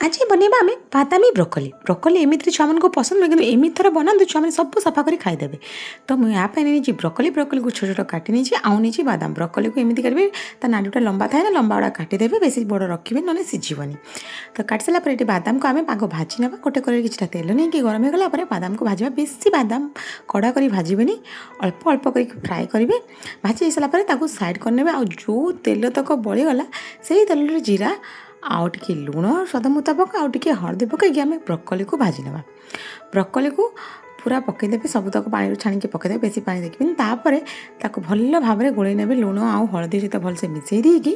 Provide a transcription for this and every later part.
ଆଜି ବନେଇବା ଆମେ ବାଦାମୀ ବ୍ରୋକଲି। ବ୍ରୋକଲି ଏମିତିରେ ଛୁଆମାନଙ୍କୁ ପସନ୍ଦ ନୁହେଁ, କିନ୍ତୁ ଏମିତି ଥରେ ବନାନ୍ତୁ, ଛୁଆମାନେ ସବୁ ସଫା କରି ଖାଇଦେବେ। ତ ମୁଁ ୟା ପାଇଁ ନେଇଛି ବ୍ରୋକଲି। ବ୍ରୋକଲିକୁ ଛୋଟ ଛୋଟ କାଟି ନେଇଛି ଆଉ ନେଇଛି ବାଦାମ। ବ୍ରୋକଲିକୁ ଏମିତି କରିବେ, ତା ନାଡ଼ୁଟା ଲମ୍ବା ଥାଏ ନା, ଲମ୍ବା ଗୁଡ଼ା କାଟିଦେବେ। ବେଶୀ ବଡ଼ ରଖିବେ, ନହେଲେ ସିଝିବନି। ତ କାଟି ସାରିଲା ପରେ ଏଠି ବାଦାମକୁ ଆମେ ଆଗ ଭାଜି ନେବା। ଗୋଟେ କଡ଼େଇରେ କିଛିଟା ତେଲ ନେଇକି ଗରମ ହେଇଗଲା ପରେ ବାଦାମକୁ ଭାଜିବା। ବେଶୀ ବାଦାମ କଡ଼ା କରି ଭାଜିବେନି, ଅଳ୍ପ ଅଳ୍ପ କରିକି ଫ୍ରାଏ କରିବେ। ଭାଜି ହେଇସାରିଲା ପରେ ତାକୁ ସାଇଡ଼୍ କରିନେବେ। ଆଉ ଯେଉଁ ତେଲ ତକ ବଳିଗଲା, ସେଇ ତେଲରେ ଜିରା ଆଉ ଟିକେ ଲୁଣ ସ୍ୱାଦ ମୁତାବକ ଆଉ ଟିକେ ହଳଦୀ ପକାଇକି ଆମେ ବ୍ରୋକଲିକୁ ଭାଜି ନେବା। ବ୍ରୋକଲିକୁ ପୁରା ପକାଇଦେବେ, ସବୁତକ ପାଣିରୁ ଛାଣିକି ପକାଇଦେବେ, ବେଶୀ ପାଣି ଦେଖିବେନି। ତାପରେ ତାକୁ ଭଲ ଭାବରେ ଗୋଳେଇ ନେବେ, ଲୁଣ ଆଉ ହଳଦୀ ସହିତ ଭଲସେ ମିଶାଇ ଦେଇକି।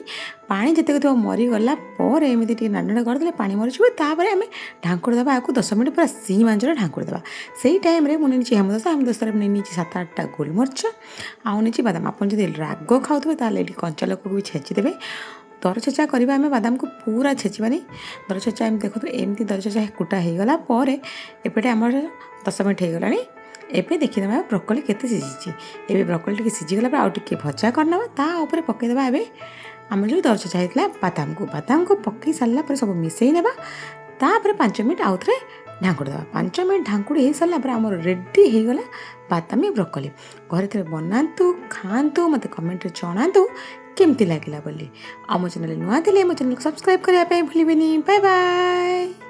ପାଣି ଯେତିକି ଥିବ ମରିଗଲା ପରେ ଏମିତି ଟିକେ ନାଣ୍ଡ ନାଣ୍ଡ କରିଦେଲେ ପାଣି ମରିଯିବ। ତାପରେ ଆମେ ଢାଙ୍କୁଡ଼ି ଦେବା ଆକୁ 10 ମିନିଟ୍, ପୁରା ସିମ୍ ଆଞ୍ଚରେ ଢାଙ୍କୁଡ଼ି ଦେବା। ସେଇ ଟାଇମ୍ରେ ମୁଁ ନେଇଛି ହେମଦସ୍ତା। ହେମଦସ୍ତାରେ ମୁଁ ନେଇଛି ସାତ ଆଠଟା ଗୋଲମରିଚ ଆଉ ନେଇଛି ବାଦାମ। ଆପଣ ଯଦି ରାଗ ଖାଉଥିବେ, ତାହେଲେ ଏଠି କଞ୍ଚା ଲଙ୍କାକୁ ବି ଛେଚିଦେବେ। ଦର ଛେଚା କରିବା ଆମେ, ବାଦାମକୁ ପୁରା ଛେଚିବାନି, ଦର ଛେଚା ଏମିତି ଦେଖନ୍ତୁ। ଏମିତି ଦର ଛେଚା କୁଟା ହେଇଗଲା ପରେ ଏପଟେ ଆମର 10 ମିନିଟ୍ ହେଇଗଲାଣି। ଏବେ ଦେଖିଦେବା ବ୍ରୋକଲି କେତେ ସିଝିଛି। ଏବେ ବ୍ରୋକଲି ଟିକେ ସିଝିଗଲା ପରେ ଆଉ ଟିକେ ଭଜା କରିନେବା। ତା ଉପରେ ପକାଇଦେବା ଏବେ ଆମର ଯେଉଁ ଦର ଛେଚା ହେଇଥିଲା ବାଦାମକୁ। ବାଦାମକୁ ପକାଇ ସାରିଲା ପରେ ସବୁ ମିଶାଇ ନେବା। ତାପରେ 5 ମିନିଟ୍ ଆଉ ଥରେ ଢାଙ୍କୁଡ଼ି ଦେବା। 5 ମିନିଟ୍ ଢାଙ୍କୁଡ଼ି ହେଇସାରିଲା ପରେ ଆମର ରେଡ଼ି ହେଇଗଲା ବାଦାମୀ ବ୍ରୋକଲି। ଘରେ ଥରେ ବନାନ୍ତୁ, ଖାଆନ୍ତୁ, ମୋତେ କମେଣ୍ଟରେ ଜଣାନ୍ତୁ କେମିତି ଲାଗିଲା ବୋଲି। ଆଉ ମୋ ଚ୍ୟାନେଲ୍ ନୂଆ ଥିଲେ ମୋ ଚ୍ୟାନେଲକୁ ସବସ୍କ୍ରାଇବ୍ କରିବା ପାଇଁ ଭୁଲିବେନି। Bye bye.